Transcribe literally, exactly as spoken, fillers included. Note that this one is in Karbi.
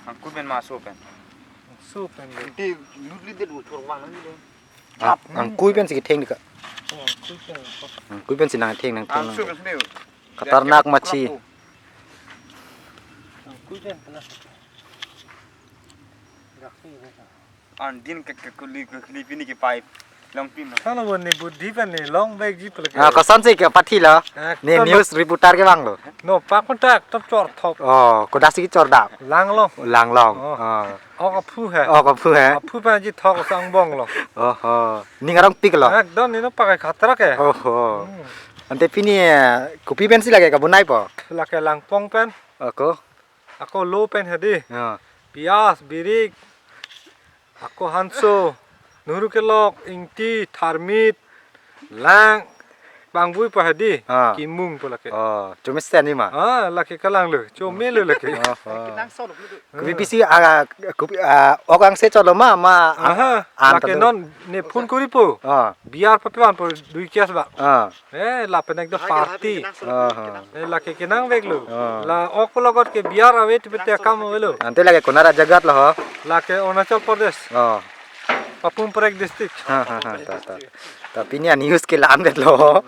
Angkui pen ma so pen? So pen lo. Di lut lit det uthor wang nang lo. Ah, angkui pen si ketheng dika. Oh, angkui pen. Angkui pen si nangtheng nangtheng. Ang so pen sini. Khatarnak machi. Angkui pen pala. Dak si. An din ke, ke kuli, ke kuli pini ke pipe. Long pin lo. Kalo bo ne budhi pen ne long bag ji pala ke. Ah, koson si ke pathi lo. Ah, ne koson news reporter ke bang lo. No, pak pun tak, top chor thop. Oh, kodak si chor dak. Lang long. Lang long. Oh. Ah. Ok aphu he. Ok aphu he. Aphu pen ji thok sang bong lo. Oh, oh. Ning arong pik lo. Ekdom ne no pakai khatra ke. Oh, oh. Hmm. Ante pini, eh, kopi pen si lake kabonai po? Lake langpong pen. Ako. Ako lo pen hedi. Ya. Pias, birik, ako hanso, nuru kelok, ingti, tharmit, lang, pangbui pa hedi. Ah. Kimung pa lake. Oh, chomesen ni ma? Ah, lake kalang lo, chome lo lake. Oh, oh. Kenang so lo. Kopi pisi, ah, kopi, ah, ok angse cholo ma, ma, ah, aha, an lake tadu. Non ne phone kori po. Ah. Biar papi van po dui kias ba. Ah. Eh, lapen ekdom party. Oh, oh. Eh, lake kenang vek lo. Oh. La ok logot ke biar ave tipe te akam ave lo. Ante lake konat ajagat lo ho? Lake Arunachal Pradesh. Oh. Papum Parek district. Ha, ha, ha, ta, ta. Ta pini a-news ke la-an det lo.